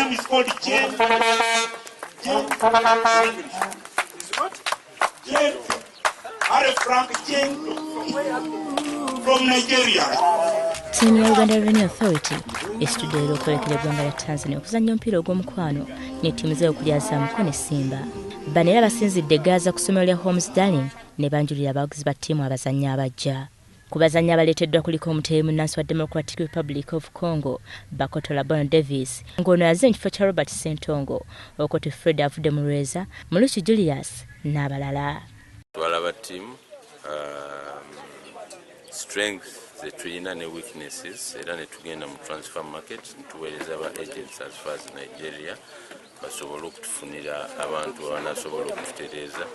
name is called Jane. Jane. Jane. Harry Frank Jane from Nigeria. Ttiimu ya Uganda Revenue Authority esitudde leero okwolekera eggwanga lya Tanzania okuzannya omupiira ogw'omukwano ne ttiimu zayo okuli Azam ne Simba. Bano era basinzidde Gaza ku ssomero lya Holmes Darling ne banjulira abawagizi ba ttiimu abazannyi abajja. Ku bazannyi abaleeteddwa kuliko omuteebi munnansi wa Democratic Republic of Congo Bakotola Bono Davis ng'ono yazze mu kifo kya Robert Ssentongo, Okoti Fred avudde mu Lweza, Muluki Julius n'abalala. Twalaba ttiimu strength zetulina ne weaknesses, era ne tugenda mu transfer market netuweereza aba agents as far as Nigeria basobole okutufunira abantu abanasobola okututereeza,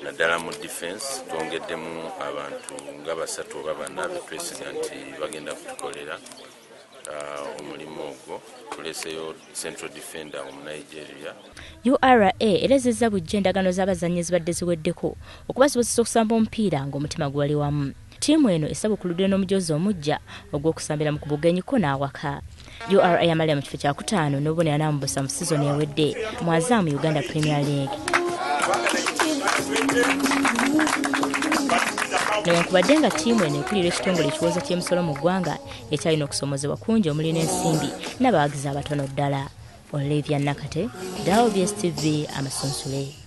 naddala mu defense. Twongeddemu abantu nga basatu oba bana betwesiga nti bagenda kutukolera omulimu ogwo. Tuleseyo central defender omu Nigeria. URA era ezizza bujja endagaano z'abazannyi ezibadde ziweddeko okubasobozesa okusamba omupiira ng'omutima gwali wamu. Ttiimu eno esabukuluddwe n'omujoozi omujja ogw'okusambira mu kubugenyiko n'awaka. URA yamalira mu kifo kyakutaano n'obubonero 47 mu sizoni ewedde mu Azam Uganda Premier League. Newankubadde nga ttiimu eno ekulira ekitongole ekiwooza ky'emisolo mu ggwanga, ekyalina okusomozebwa kungi omuli n'ensimbi n'abawagizi abatono ddala. Olivia Nakate, WBS TV, Amasunsule.